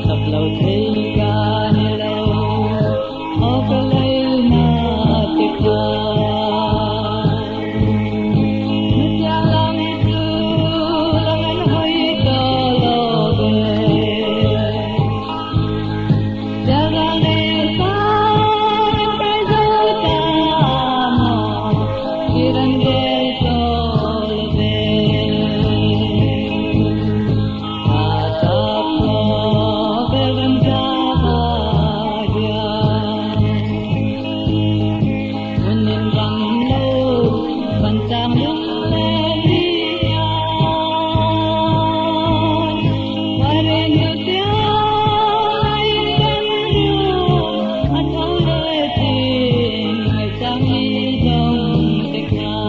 Tap lo thei ka ni lo, aw ka leina te kha. Hetiang lam chu lam an hawi tawh lo ve. Sialral leh sang in kai zo ta maw, thlir an rel tawh lo ve. Ka tap khawvel ram zava hian hmun in ram lo van chang lunglen ni hian Khuarel hnuhtiang laiin kan rum a tho leh thin ngaihsang mi zawng te kha.